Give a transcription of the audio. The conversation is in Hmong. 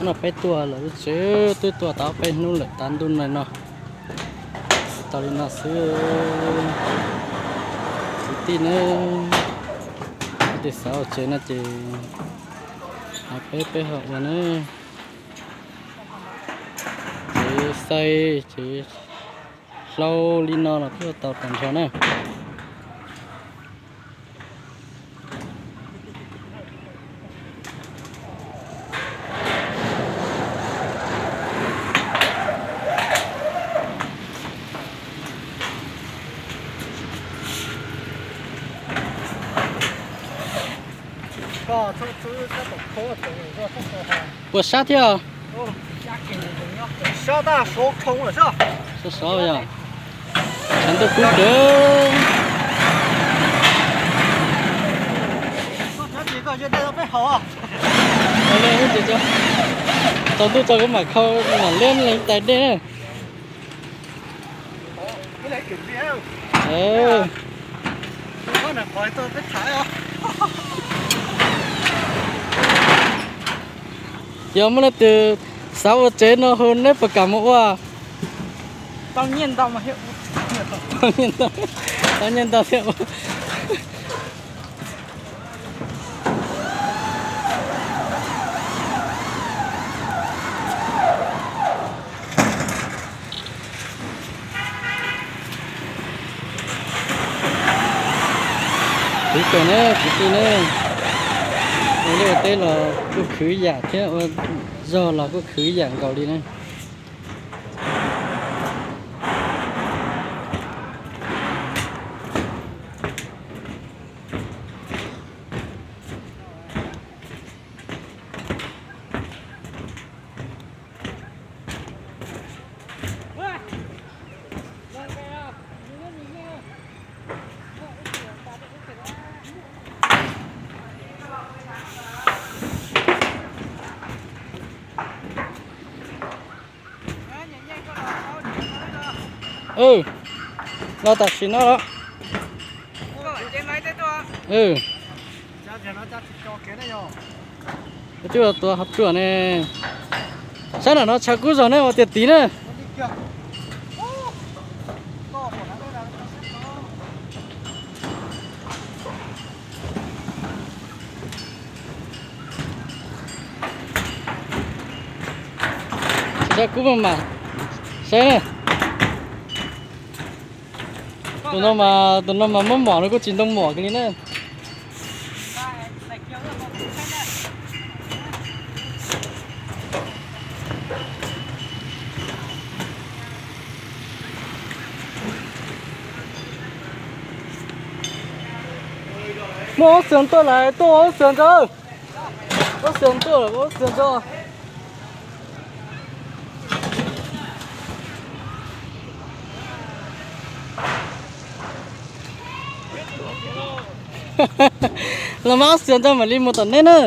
No peb tuaj lawm lub tsev twb tuaj tau peb hnub lawm, tav ntuj no no tau li no xwb. Kwv tij ne, kwv tij xav ua tsev no ces hais peb, peb ho ua na. Tsev xaij tsev hlau li no los kuj tau tag nrho na. Puas sab thiab? Sab sab yog. Tshav ntuj kub kawg. Tsaus ntuj tso kuv mam khau mam liab leej tais dej na. Yog muaj leej twg xav ua tsev no hu neb puas kam mus ua? Tau nyiaj ntau thiab ua. Kwv tij ne, kwv tij ne, ua liaj ua teb los kuj khwv yam thiab, ua zog los kuj khwv yam nkaus li na. Los tam sim no los. Twb tuaj hauv ruam ne. Sab nram no tshav kub zog ne, ua tiag tiag na. Tshav kub mas mas, saib na. Tus no mas, tus no mas muab mom no kuj tsis ntoo mom kiag li na. Muaj ob xyoos tuaj lawm, tuaj ob xyoos ntxawg. Ob xyoos tuaj lawm, ob xyoos ntxawg. Los mas ob xyoos ntxawg mam li mus tom neb na.